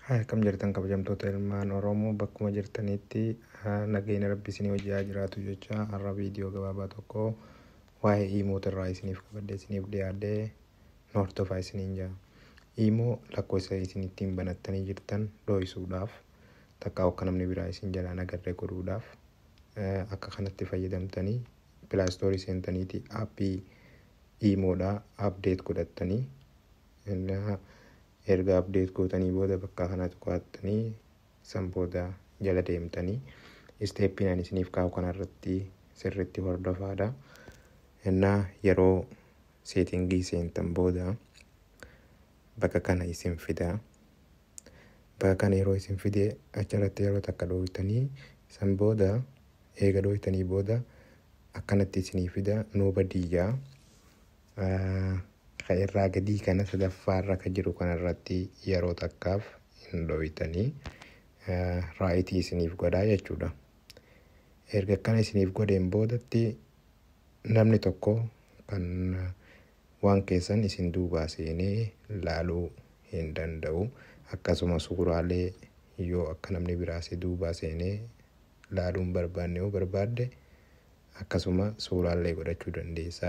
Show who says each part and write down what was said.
Speaker 1: Akkam jirtan, kabajamtoota ilmaan Oromoo? Bakkuma jirtanitti nageenya Rabbi isinii wajjin haa jiraatu jecha, har'a viidiyoo gabaabaa tokko waa'ee iimoota irraa isiniif qabadhee isiniif dhiyaadhee, nu hordofaa isiniin jira. Iimoo lakkoofsa isin ittiin banattanii jirtan dho'isuudhaaf, takka akka namni biraa isin jalaan agarre godhuudhaaf, akka kanatti fayyadamtanii Play Store seentaniiti aappii iimoodhaa update godhattanii, erga update gootanii booda bakka kana tuqaattanii, san booda jala deemtanii isteeppiin ani isiniif kaa'u kanarratti sirriitti hordofaadha. Innaa yeroo seetingii seentan booda bakka kana isin fida. Bakka kana yeroo isin fide, achirratti yeroo takka dhooytanii, san booda eega dhooytanii booda akkanatti isinii fida. Nobody jaa. Ka irraa gadii kana sadaffaarra ka jiru kanarratti yeroo takkaaf hin dhooytanii, raayitii isiniif godhaa jechuudha. Erga akkana isiniif godheen boodatti, namni tokko kan waan keessan isin duubaa seenee laaluu hin danda'u. Akkasuma suuraalee yoo akka namni biraa si duubaa seenee laaluu hin barbaanne yoo barbaadde, akkasuma suuraalee godhachuu dandeessa.